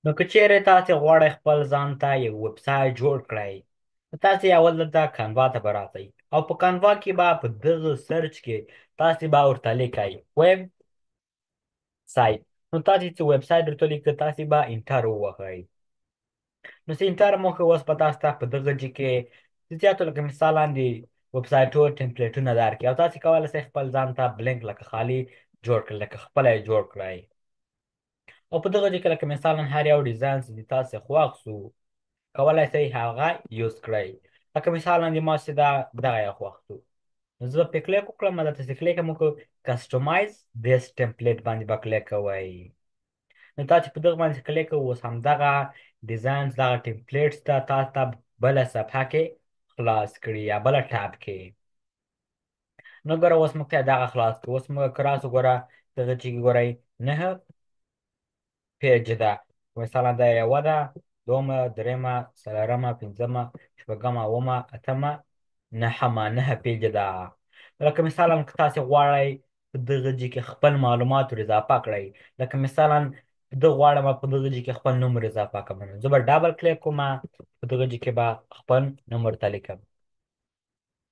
نو که چیرې تاسې غواړئ خپل ځان ته یو ویب سایټ جوړ کړئ، نو تاسې اول دلته Canva ته به راسئ او په Canva کې به په دغه search کې تاسې به ورته لیکئ ویب سایټ. نو تاسې چې ویب سایټ ورته لیکئ، تاسې به enter ووهئ. نو چې enter مو کړ، اوس به تاسو ته په دغه ځای کې د زیاتو لکه مثال لاندې ویب سایټو template ونه درکړي او تاسې کولی شئ خپل ځان ته blank لکه خالي جوړ کړئ، لکه خپله یې جوړ کړئ. او په دغه ځای کې لکه مثلا هر یو ډیزاین چې د تاسې خوښ سو کولی شئ هغه use کړئ. لکه مثلا د ما چې دا دغه یې خوښ سو، نو زه به پرې کلیک وکړم. دلته چې کلیک مو وکړ، customize this template باندې به کلیک کوئ. نو تاسې په دغه باندې کلیک کوئ، اوس همدغه design دغه templates ته تاسو ته بله صفحه کې خلاص کړي یا بله tab کې. نو ګوره اوس موږ ته دغه خلاص کړو. اوس موږ که راسو ګوره دغه چې ګورئ 9 page ده. مثلا دا یوه ده، دومه، درېیمه، څلورمه، پنځمه، شپږمه، اوومه، اتمه، نهمه، 9 page ده. لکه مثلا که تاسې غواړئ په دغه ځای کې خپل معلومات ور اضافه کړئ، لکه مثلا زه غواړم په دغه ځای کې خپل نوم ور اضافه کړم، نو زه به double click کوم، په دغه ځای کې به خپل نوم ورته لیکم.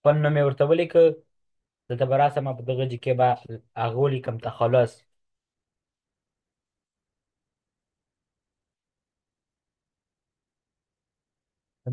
خپل نوم یې ورته ولیکه، دلته به راسم په دغه ځای کې به هغه ولیکم تخلص.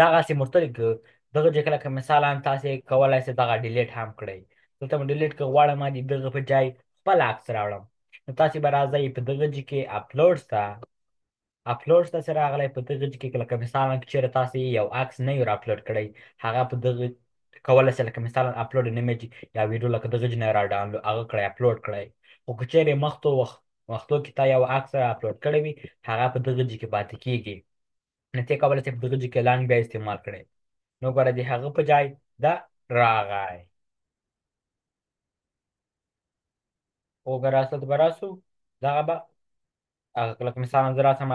دغسې مې ورته ولیکه. دغه ځای کې لکه مثلا تاسې کولی شئ دغه delete هم کړئ. دلته مې delete که غواړم د دغه په جای خپل عکس راوړم، نو تاسې به راځئ په دغه ځای کې اپلوډ ته، اپلوډ ته چې راغلی په دغه ځای کې لکه مثلا که چېرې تاسې یو عکس نه یو را اپلوډ کړئ، هغه په دغه کولی شئ لکه مثلا upload image یا ویډیو لکه دغه ځای نه را ډاونلوډ هغه کړئ، اپلوډ کړئ. خو که چېرې مختو وخت وختو کې تا یو عکس را اپلوډ کړی وي، هغه په دغه ځای کې پاتې کېږي، نو ته کولی شې په دغه ځای کې لاندې بیا استعمال کړئ. نو ګوره د هغه په جای دا راغی. وګوره اصل ته به راسو، دغه به هغه لکه مثلا زه راسم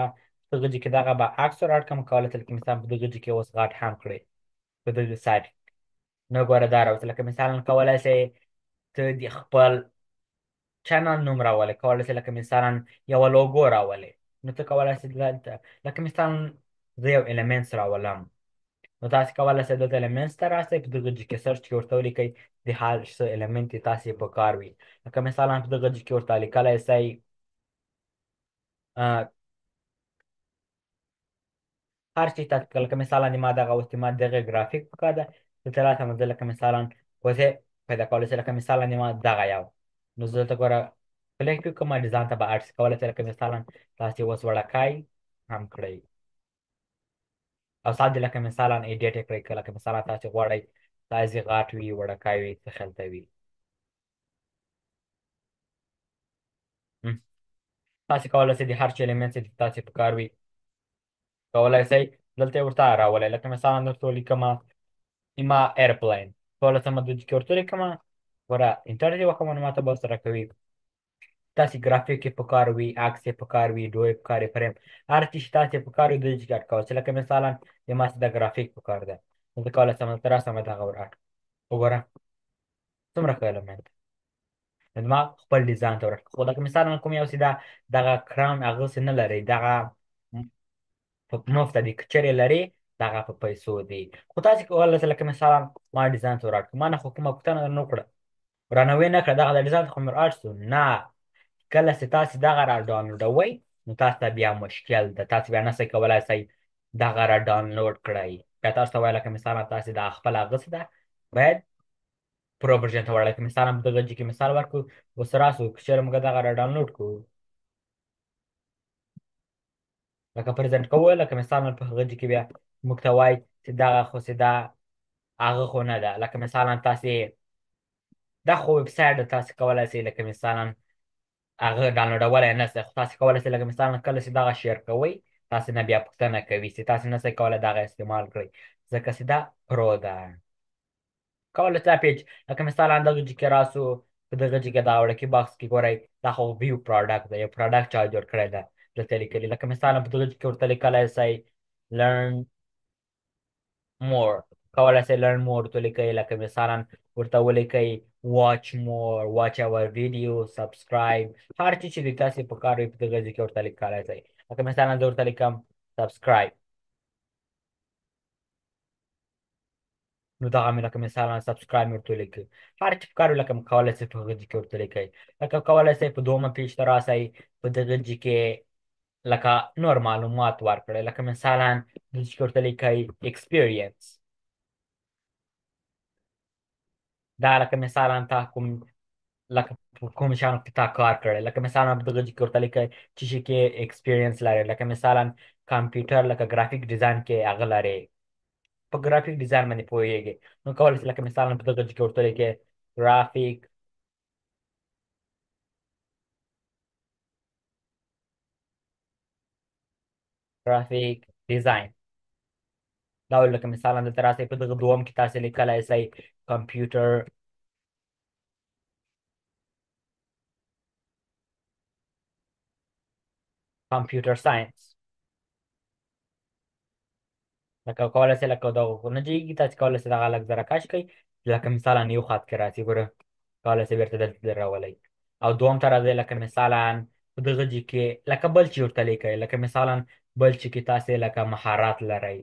په دغه ځای کې دغه به عکس ور add کړم، کولی شئ لکه مثلا په دغه ځای کې اوس غټ هم کړئ په دغه سایټ. نو ګوره دا راوځي. لکه مثلا کولی شئ ته د خپل channel نوم راولې، کولی شئ لکه مثلا یوه لوګو راولې. نو ته کولی شئ دلته لکه مثلا زه یو elements راولم، نو تاسې کولی شئ دلته elements ته راسئ، په دغه ځای کې search کې ورته ولیکئ د هر څه element یې تاسې په کار وي. لکه مثلا په دغه ځای کې ورته لیکلی شئ هر شي تاسې لکه مثلا د ما دغه اوس د ما دغه ګرافیک په کار ده، دلته راسم زه لکه مثلا اوس یې پیدا کولی شئ. لکه مثلا د ما دغه یو، نو زه دلته ګوره کلیک پرې کوم، ډیزاین ته به add شي. کولی شئ لکه مثلا تاسې اوس وړکی هم کړئ او ساده لکه مثلا edit یې کړئ. که لکه مثلا تاسې غواړئ سایز یې غټ وي، وړکی وي، څه خلته وي. تاسې کولی شئ د هر چي element چې تاسې په کار وي کولی شئ دلته یې ورته راولئ. لکه مثلا درته ولیکم ما airplane، کولی شم دلته کې ورته ولیکم، ګوره enter دې وکړم، نو ما ته به ورته راکوي. تاسې ګرافیک یې په کار وي، عکس یې په کار وي، ویډیو یې په کار وي، فریم، هر څه چې تاسې په کار وي دلته کې add کولی شئ. لکه مثلا د ما څه د ګرافیک په کار ده، نو زه کولی شم دلته راسم دغه ور add کړم. وګوره څومره ښه element ده. نو ما خپل ډیزاین ته ور add کړم. خو لکه مثلا کوم یو چې دا دغه crown هغه څه نه لري، دغه په مفته دي، که چېرې لري دغه په پیسو دي. خو تاسې کولی شئ لکه مثلا ما ډیزاین ته ور add کړم، ما نه خو کومه پوښتنه نه کړه، رانه ویې نه کړه دغه د ډیزاین ته خو مې ور add شو. نه، کله چې تاسې دغه را ډاونلوډوئ نو تاسو ته بیا مشکل ده، تاسې بیا نه شئ کولی شئ دغه را ډاونلوډ کړئ. بیا تاسو ته وایي لکه مثلا تاسې دا خپله هغه څه ده باید pro version ته وړی. لکه مثلا په دغه ځای کې مثال ورکړو، اوس راسو که چېرې موږ دغه را ډاونلوډ کړو لکه present کوو، لکه مثلا په هغه ځای کې بیا موږ ته وایي چې دغه خو چې دا هغه خو نه ده. لکه مثلا تاسې دا خو ویب سایټ ده، تاسې کولی شئ لکه مثلا هغه ډاونلوډولی نه شئ، خو تاسې کولی شئ لکه مثلا کله چې دغه share کوئ تاسې نه بیا پوښتنه کوي چې تاسې نه شئ کولی دغه استعمال کړئ، ځکه چې دا pro ده. کولی شئ دا page لکه مثلا دغه ځای کې راسو، په دغه ځای کې دا وړوکی box کې ګورئ دا خو view product ده، یو product چا جوړ کړی ده دلته لیکلي. لکه مثلا په دغه ځای کې ورته لیکلی شئ learn more، کولی شئ learn more ورته ولیکئ. لکه مثلا ورته ولیکئ watch more، watch our video، subscribe، هر څه چې د تاسې په کار وي په دغه ځای کې ورته لیکلی شئ. لکه مثلا زه ورته لیکم subscribe، نو دغه مې لکه مثلا subscribe مې ورته ولیکئ. هر چې پکار وي لکه کولی شئ په هغه ځای کې ورته لیکئ. لکه کولی شئ په دومه page ته راسئ، په دغه ځای کې لکه نور معلومات ورکړئ. لکه مثلا دلته کې ورته لیکئ experience، دا لکه مثلا تا کوم لکه په کوم شیانو کې تا کار کړی. لکه مثلا په دغه ځای کې ورته لیکئ چې شي کې experience لري. لکه مثلا کمپیوټر لکه graphic design کې هغه لري، په graphic design باندې پوهېږي، نو کولی شئ لکه مثلا په دغه ځای کې ورته لیکئ graphic design. دا لکه مثلا دلته راسئ په دغه دوم کې تاسې لیکلی شئ computer science. لکه کولی شئ لکه دغه خو نه جوړېږي، تاسې کولی شئ دغه لږ ذره کش کړئ. لکه مثلا یو خط کې راسي ګوره کولی شئ بېرته دلته در راولئ. او دوم ته راځئ لکه مثلا په دغه ځای کې لکه بل چې ورته لیکئ. لکه مثلا بل چې کې تاسې لکه مهارت لرئ،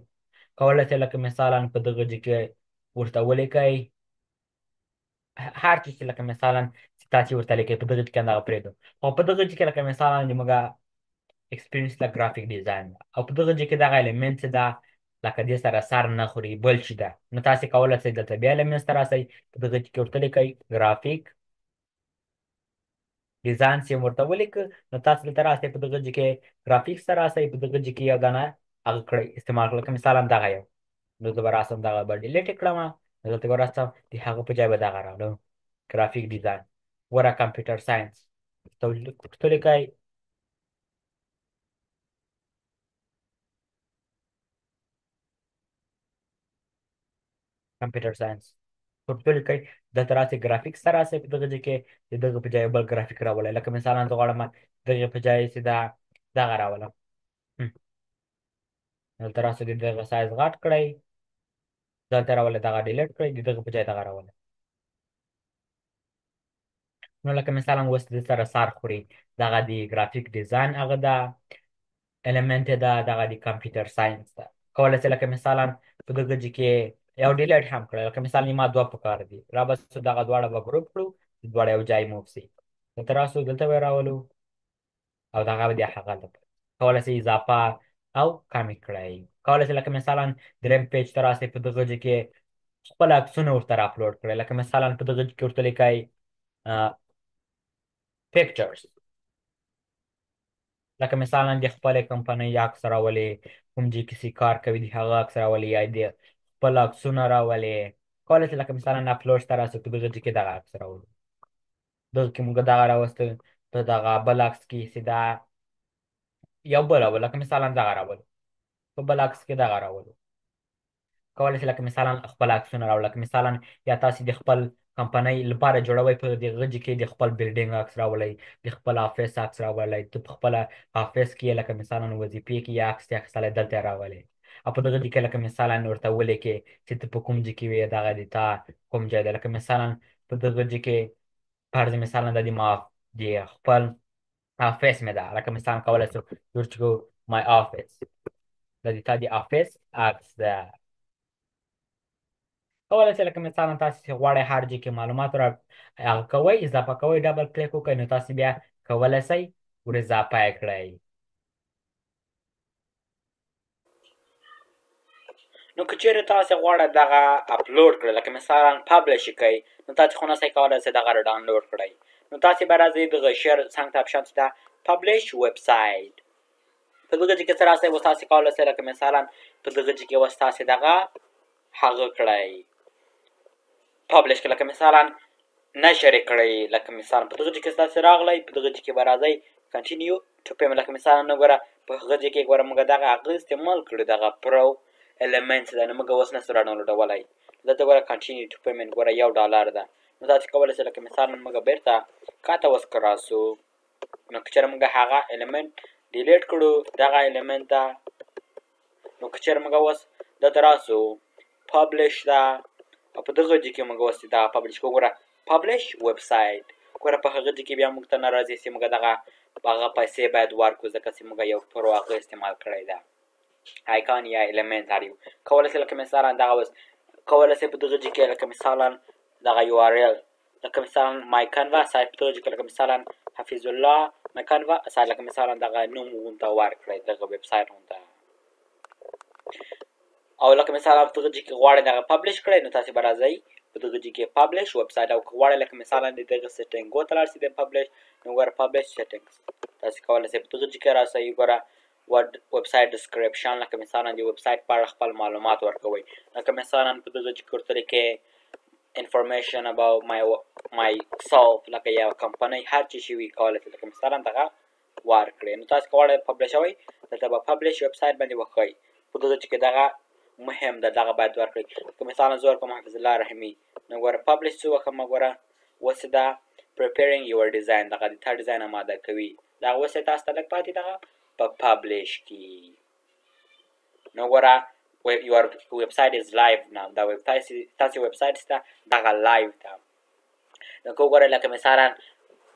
کولی شئ لکه مثلا په دغه ځای کې ورته ولیکئ هر څه چې لکه مثلا چې تاسې ورته لیکئ په دغه ځای کې همدغه پرېږدو. او په دغه ځای کې لکه مثلا زموږ experience له graphic design ده، او په دغه ځای کې دغه element چې ده لکه دې سره سر نه خوري بل چې ده، نو تاسې کولی شئ دلته بیا element ته راسئ، په دغه ځای کې ورته لیکئ graphic design چې ورته ولیکئ، نو تاسې دلته راسئ په دغه ځای کې graphics ته راسئ، په دغه ځای کې یو دانه هغه کړئ استعمال کړئ. لکه مثلا دغه یو، نو زه به راسم دغه به delete کړم، نو دلته به راسم د هغه په ځای به دغه راوړم graphic design. ګوره computer science ورته ولیکئ، computer science ورته ولیکئ. دلته راسئ graphics ته راسئ، په دغه ځای کې د دغه په ځای بل ګرافیک راولئ. لکه مثلا زه غواړم دغه په ځای چې دا دغه راولم، دلته راسئ د دغه سایز غټ کړئ، دلته راولئ دغه delete کړئ، د دغه په ځای دغه راولئ. نو لکه مثلا اوس د سره سر خوري دغه د graphic design هغه ده element ده، دغه د computer science ده. کولی شئ لکه مثلا په دغه ځای کې یو delete هم کړئ. لکه مثلا ما دوه پکار دي، را به سو دغه دواړه به group کړو، دواړه یو ځای move سي. دلته راسو دلته به یې راولو او دغه به د هغه لپاره کولی شئ اضافه او کمې کړئ. کولی شئ لکه مثلا دریم page ته راسئ، په دغه ځای کې خپل عکسونه ورته را اپلوډ کړئ. لکه مثلا په دغه ځای کې ورته لیکئ pictures، لکه مثلا د خپلې کمپنۍ عکس راولي، کوم ځای کې چې کار کوي د هغه عکس راولي، یا د خپل عکسونه راولي. کولی شئ لکه مثلا اپلوډ ته راسئ، په دغه ځای کې دغه عکس راولو، دغه کې موږ دغه راوستل، په دغه بل عکس کې چې دا یو بل راولو، لکه مثلا دغه راولو، په بل عکس کې دغه راولو. کولی شئ لکه مثلا خپل عکسونه راوړو. لکه مثلا یا تاسې د خپل کمپنۍ لپاره جوړوئ، په دغه ځای کې د خپل building عکس راولئ، د خپل office عکس راولئ، ته په خپله office کې لکه مثلا وظیفې کې یا عکس یې اخیستلی دلته یې راولئ. او په دغه ځای کې لکه مثلا ورته ولیکې چې ته په کوم ځای کې وې، دغه د تا کوم ځای دی. لکه مثلا په دغه ځای کې فرض مثلا د ما د خپل office مې ده، لکه مثلا کولی شو ورته کو my office، دا د تا د office عکس ده. کولی شئ لکه مثلا تاسې چې غواړئ هر ځای کې معلومات را هغه کوئ، اضافه کوئ، double click وکړئ، نو تاسې بیا کولی شئ ور اضافه یې کړئ. نو که چیرې تاسې غواړئ دغه اپلوډ کړئ، لکه مثلا publish یې کړئ، نو تاسې خو نشئ کولی چې دغه را ډاونلوډ کړئ. نو تاسې به راځئ دغه share څنګ ته option چې ده publish website، په دغه ځای کې څه راسئ، اوس تاسې کولی شئ لکه مثلا په دغه ځای کې اوس تاسې دغه هغه کړئ publish کړئ، لکه مثلا نشر یې کړئ. لکه مثلا په دغه ځای کې تاسې راغلی، په دغه ځای کې به راځئ continue to payment. لکه مثلا نو ګوره په هغه ځای کې ګوره موږ دغه هغه استعمال کړو، دغه pro element ده، نو موږ اوس نه شو را ډاونلوډولی. دلته ګوره continue to payment ګوره $1 ده. نو تاسې کولی شئ لکه مثلا موږ بېرته کاته اوس که راسو، نو که چېرې موږ هغه element delete کړو دغه element ده، نو که چېرې موږ اوس دلته راسو publish ده، او په دغه ځای کې موږ اوس دغه publish کړو، ګوره publish website، ګوره په هغه ځای کې بیا موږ ته نه راځي چې موږ دغه هغه پیسې باید ورکړو، ځکه چې موږ یو pro هغه استعمال کړی ده. icon یا Elementor یو کولی شئ، لکه مثلا دغه اوس کولی شئ په دغه ځای کې لکه مثلا دغه URL، لکه مثلا my Canva site، په دغه ځای کې لکه مثلا حفیظ الله my Canva site، لکه مثلا دغه نوم ورته ورکړئ دغه ویب سایټ ورته. او لکه مثلا په دغه ځای کې غواړئ دغه publish کړئ، نو تاسې به راځئ په دغه ځای کې publish website. او که غواړئ لکه مثلا د دغه setting و ته لاړ شئ د publish، نو ګوره publish settings تاسې کولی شئ په دغه ځای کې راسئ. ګوره website description، لکه مثلا د ویب سایټ په اړه خپل معلومات ورکوئ. لکه مثلا په دغه ځای کې ورته لیکئ information about myself، لکه یو کمپنۍ هر څه چې وي کولی شئ لکه مثلا دغه ورکړئ. نو تاسې که غواړئ publish وئ، دلته به publish website باندې وښئ. په دغه ځای کې دغه مهم ده، دغه باید ورکړئ. که مثلا زه ورکوم حفیظ الله رحیمي، نو ګوره publish څه وکړم. ګوره اوس دا preparing your design، دغه د تا design آماده کوي. دغه اوس یې تاسو ته لږ پاتې دغه په publish کې. نو ګوره your website is live now. دا ویب تاسې ویب سایټ شته دغه live ده. نو که وګورئ لکه مثلا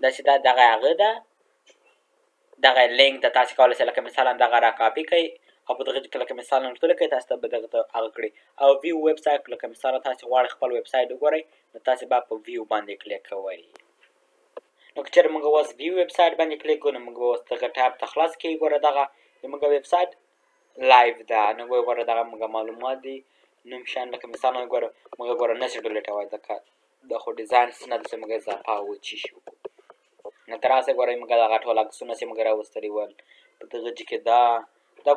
داسې ده، دغه هغه ده، دغه لینک ته تاسې کولی شئ لکه مثلا دغه را کاپي کړئ او په دغه کې لکه مثلا ورته لیکئ، تاسې ته به دغه ته هغه کړي. او view website، لکه مثلا تاسې غواړئ خپل ویب سایټ وګورئ، نو تاسې به په view باندې کلیک کوئ. نو که چېرې موږ اوس view website باندې کلیک کړو، نو موږ به اوس دغه tab ته خلاص کړي. ګوره دغه زموږ ویب سایټ live ده. نو ګوره دغه موږ معلومات دي، نوم شان لکه مثلا ګوره موږ ګوره نه شي ډیلیټولی، ځکه دا خو design څه نه ده چې موږ اضافه و چی شي وکړو. نو تر اوسه ګورئ موږ دغه ټول عکسونه چې موږ راوستلي ول په دغه ځای کې دا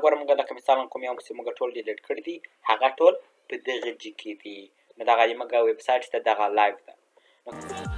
ګوره موږ لکه مثلا کوم یو چې موږ ټول delete کړي دي هغه ټول په دغه ځای کې دي. نو دغه زموږ ویب سایټ ته دغه live ده.